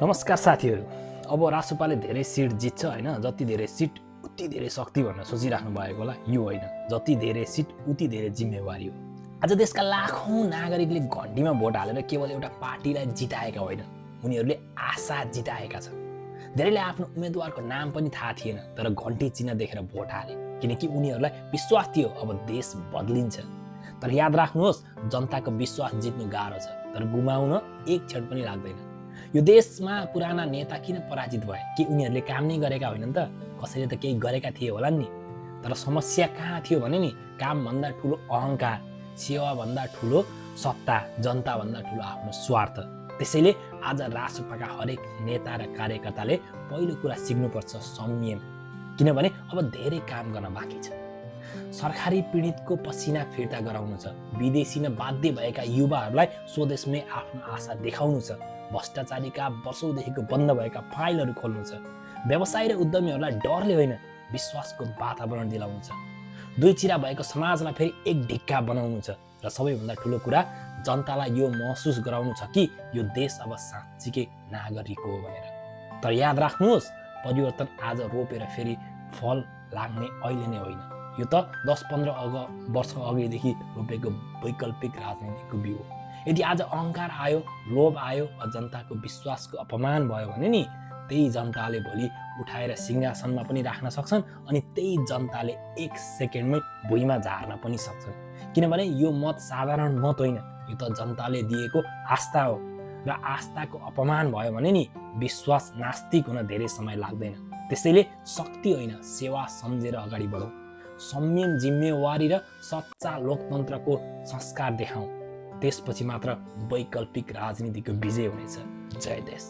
नमस्कार साथीहरू। अब रासोपाले धेरै सिट जित्छ हैन, जति धेरै सिट उति धेरै शक्ति भनेर सोचिराख्नु भएको होला। यो होइन, जति धेरै सिट उति धेरै जिम्मेवारी हो। आज देशका लाखौं नागरिकले घन्टीमा भोट हालेर केवल एउटा पार्टीलाई जिताएका होइन, उनीहरूले आशा जिताएका छन्। धेरैले आफ्नो उम्मेदवारको नाम पनि थाहा थिएन, तर घन्टी चिन्ह देखेर भोट हाले, किनकि उनीहरूलाई विश्वास थियो अब देश बदलिन्छ। तर याद राख्नुहोस्, जनताको विश्वास जित्नु गाह्रो छ, तर गुमाउन एक क्षण पनि लाग्दैन। यो देशमा पुराना नेता किन पराजित भए? कि उनीहरूले काम नै गरेका होइनन् त? कसैले त केही गरेका थिए होला नि। तर समस्या कहाँ थियो भने नि, कामभन्दा ठुलो अहङ्कार, सेवाभन्दा ठुलो सत्ता, जनताभन्दा ठुलो आफ्नो स्वार्थ। त्यसैले आज रासोपाका हरेक नेता र कार्यकर्ताले पहिलो कुरा सिक्नुपर्छ संयम, किनभने अब धेरै काम गर्न बाँकी छ। सरकारी पीडितको पसिना फिर्ता गराउनु छ, विदेशी न बाध्य भएका युवाहरूलाई स्वदेशमै आफ्नो आशा देखाउनु छ, भ्रष्टाचारीका वर्षौंदेखिको बन्द भएका फाइलहरू खोल्नु छ, व्यवसाय र उद्यमीहरूलाई डरले होइन विश्वासको वातावरण दिलाउनु छ, दुई चिरा भएको समाजलाई फेरि एक ढिक्का बनाउनु छ, र सबैभन्दा ठुलो कुरा जनतालाई यो महसुस गराउनु छ कि यो देश अब साँच्चीकै नागरिक हो भनेर। तर याद राख्नुहोस्, परिवर्तन आज रोपेर फेरि फल लाग्ने अहिले नै होइन, यो त 10-15 वर्ष अघिदेखि रोपेको वैकल्पिक राजनीतिको बिउ हो। यदि आज अहङ्कार आयो, लोभ आयो वा जनताको विश्वासको अपमान भयो भने नि, त्यही जनताले भोलि उठाएर सिंहासनमा पनि राख्न सक्छन्, अनि त्यही जनताले एक सेकेन्डमै भुइँमा झार्न पनि सक्छन्। किनभने यो मत साधारण मत होइन, यो त जनताले दिएको आस्था हो, र आस्थाको अपमान भयो भने नि विश्वास नास्तिक हुन धेरै समय लाग्दैन। त्यसैले शक्ति होइन, सेवा सम्झेर अगाडि बढौँ, संयम, जिम्मेवारी र सच्चा लोकतन्त्रको संस्कार देखाउँ। त्यसपछि मात्र वैकल्पिक राजनीतिको विजय हुनेछ। जय देश।